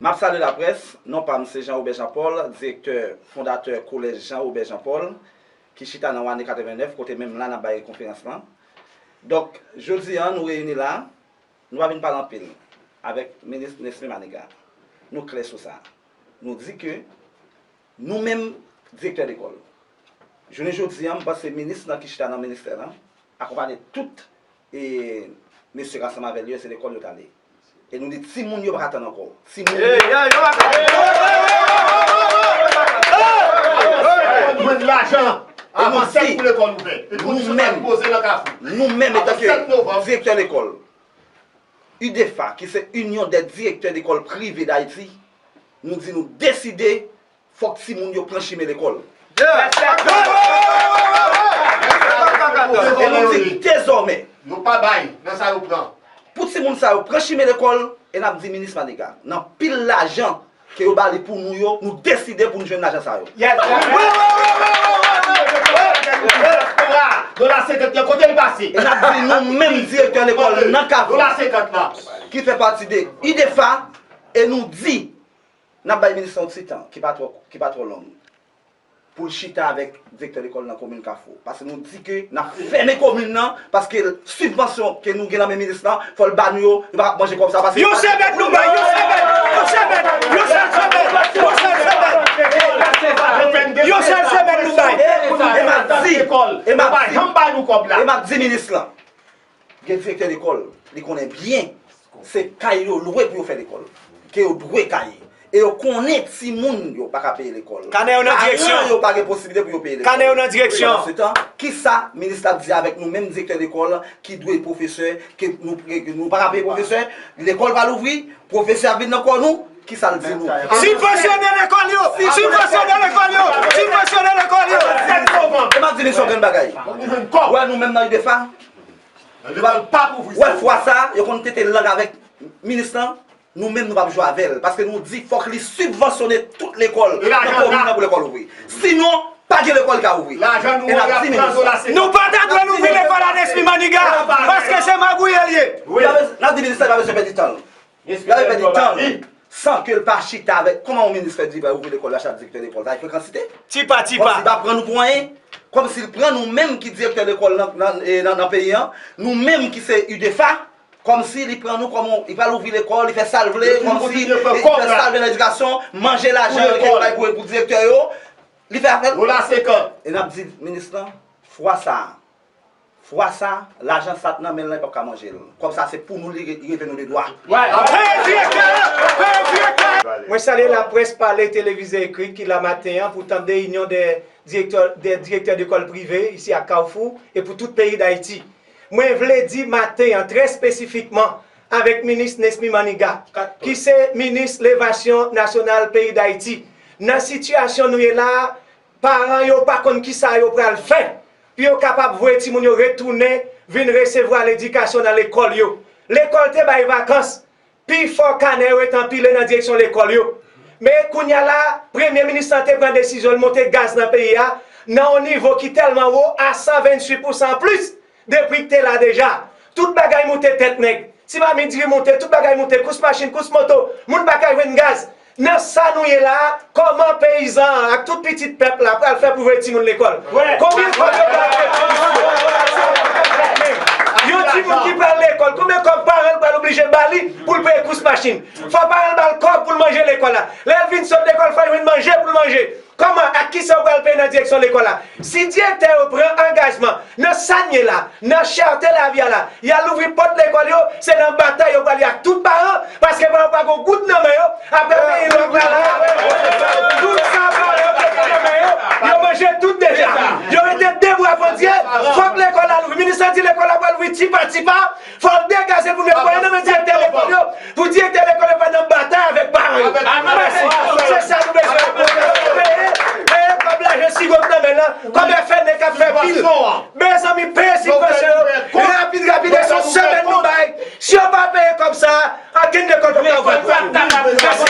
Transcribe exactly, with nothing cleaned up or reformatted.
M ap salye laprès, non pa m se Jean Robert Jean Paul, direktè fondatè Kolèj Jean Robert Jean Paul, ki chita nan Wani katrevennnèf, kote menm la n ap bay konferans lan. Donk, jodi a, nou reyini la, nou pa vin pale anpil avèk minis Nesmy Manigat. Nou klè sou sa. Nou di ke nou menm, direktè lekòl, jounen jodi a, m panse minis lan ki chita nan ministè lan, akonpanye tout e mesye k ansanm avè l yo, se lekòl yo t ale. E nou di timoun yo pa ka tann ankò. Timoun yo. Jwenn lajan avan sèt pou lekòl ouvè. E kondisyon sa poze nan Kafou. Nou menm, nou menm, etanke direktè lekòl, UDEFA, ki se Union des Directeurs d'École Privée d'Haïti, nou di nou deside fòk timoun yo pran chimen lekòl. E nou di dezòmè, yo pa bay nan sa yo pran. Pou timoun sa yo pran chimen lekòl, e n ap di minis Manigat, nan pil lajan ke yo ba li pou nou yo, nou deside pou n jwenn lajan sa yo. Dola senkant lan, kote l pase? E n ap di nou menm direktè lekòl nan Kafou, dola senkant lan, ki fè pati de UDEFA, e nou di n ap bay minis lan yon ti tan ki pa twò, ki pa twò long, pou l chita avèk direktè lekòl nan komin Kafou. Paske nou di ke n ap fèmen komin nan, paske sibvansyon ke nou gen nan men minis lan, fò l ba nou yo, nou pa ka manje kòb sa, paske yon sèl mèt nou bay, yon sèl mèt, yon sèl mèt, yon sèl sèmèt, yon sèl sèmèt, yon sèl sèmèt nou bay. E m ap di, e m ap di, e m ap di minis lan, gen direktè lekòl, li konnen byen, se kay yo lwe pou yo fè lekòl, ke yo dwe kay. E yo konnen timoun yo pa ka peye lekòl. Kanè yo nan direksyon. Paran yo pa gen posiblite pou yo peye lekòl. Kanè yo nan direksyon. Pandan se tan, kisa minis la ap di avèk nou menm direktè lekòl ki dwe pwofesè, ke nou, ke nou pa ka peye pwofesè, lekòl pa louvri, pwofesè ap vin nan kò nou, kisa l di nou? Sibvansyone lekòl yo! Sibvansyone lekòl yo! Sibvansyone lekòl yo! E m ap di minis yon grenn bagay. Ou wè nou menm nan UDEFA, wè fwa sa, yo konn tete lang avèk minis lan, nou menm nou p ap jwe avè l, paske nou di fòk li sibvansyone tout lekòl nan komin nan pou lekòl ouvri. Sinon, pa gen lekòl ki ka ouvri. E n ap di minis lan, nou pa ta dwe louvri lekòl a Nesmy Maniga, paske se magouyè l ye. N ap di minis lan, li pa bezwen pèdi tan l. Li pa bezwen pèdi tan l san ke l pa chita avèk, kòman yon minis fè di l va ouvri lekòl la, chak direktè lekòl, sa e frekansite? Ti pa, ti pa. Kòmsi li pa pran nou pou anyen, kòmsi l pran nou menm ki direktè lekòl nan, nan, e, nan, nan peyi an, nou menm ki se UDEFA, kòmsi li pran nou kòm yon, li pral ouvri lekòl, li fè sa l vle, kòmsi li fè sa l vle nan edikasyon, manje lajan yo ke l bay pou, pou direktè yo, li fè afè l. Dola senkant. E n ap di minis lan, fwa sa a, fwa sa a, lajan sa t nan men l lan, li p ap ka manje l. Kòb sa se pou nou, li re-, li revè nou de dwa. Mwen salye laprès pale, televize, ekri ki la maten an pou tande Inyon dè Direktè, dè Direktè Lekòl Prive isi a Kafou e pou tout peyi Dayiti. Mwen vle di maten an, trè espesifikman, avèk minis Nesmy Maniga, ki se minis levasyon nasyonal peyi Dayiti. Nan sitiyasyon nou ye la a, paran yo pa konn kisa yo pral fè pou yo kapab voye timoun yo retounen vin resevwa ledikasyon nan lekòl yo. Lekòl te bay vakans, pifò kanè yo rete anpile nan direksyon lekòl yo. Men kounye a la, premye minis lan te pran desizyon l monte gaz nan peyi a nan yon nivo ki tèlman wo, a san venntuit pousan anplis de pri k te la deja. Tout bagay moute tèt nèg. Ti mamit diri moute, tout bagay moute, kous machin, kous moto. Moun pa ka jwenn gaz. Nan sa nou ye la a, kòman peyizan an ak tout pitit pèp la pral fè pou voye timoun lekòl? Konbyen kòb yo pral peye pou yo? Yon timoun ki pral lekòl, konbyen kòb paran l pral oblije ba li pou l peye kous machin? Fò paran l ba l kòb pou l manje lekòl la. Lè l vin sot lekòl, fò l jwenn manje pou l manje. Kòman, ak kisa yo pral peye nan direksyon lekòl la? Si direktè yo pran angajman nan sa n ye la, nan chète lavi a la, y al louvri pòt lekòl yo, se nan batay yo pral ye ak tout paran, paske paran yo pa gen goud nan men yo, apre peyi lòk la la, tout sa paran yo te gen nan men yo, yo manje tout deja. Yo rete de bra pandye, fòk lekòl la louvri. Minis lan di lekòl la pral louvri tipa tipa, fò l degaje l pou l met mwayen nan men direktè lekòl yo, pou direktè lekòl yo pa nan batay avèk paran yo. Mèsi. Se sa nou bezwen. Peye, peye kòb lajan siwo k nan men l lan, kòb F N E k ap fè pil. Mezanmi, peye sibvansyon yo rapid, rapid, e se yon semèn nou bay. Si yo pa peye kòb sa a, ankenn lekòl p ap ka ouvè. Mèsi.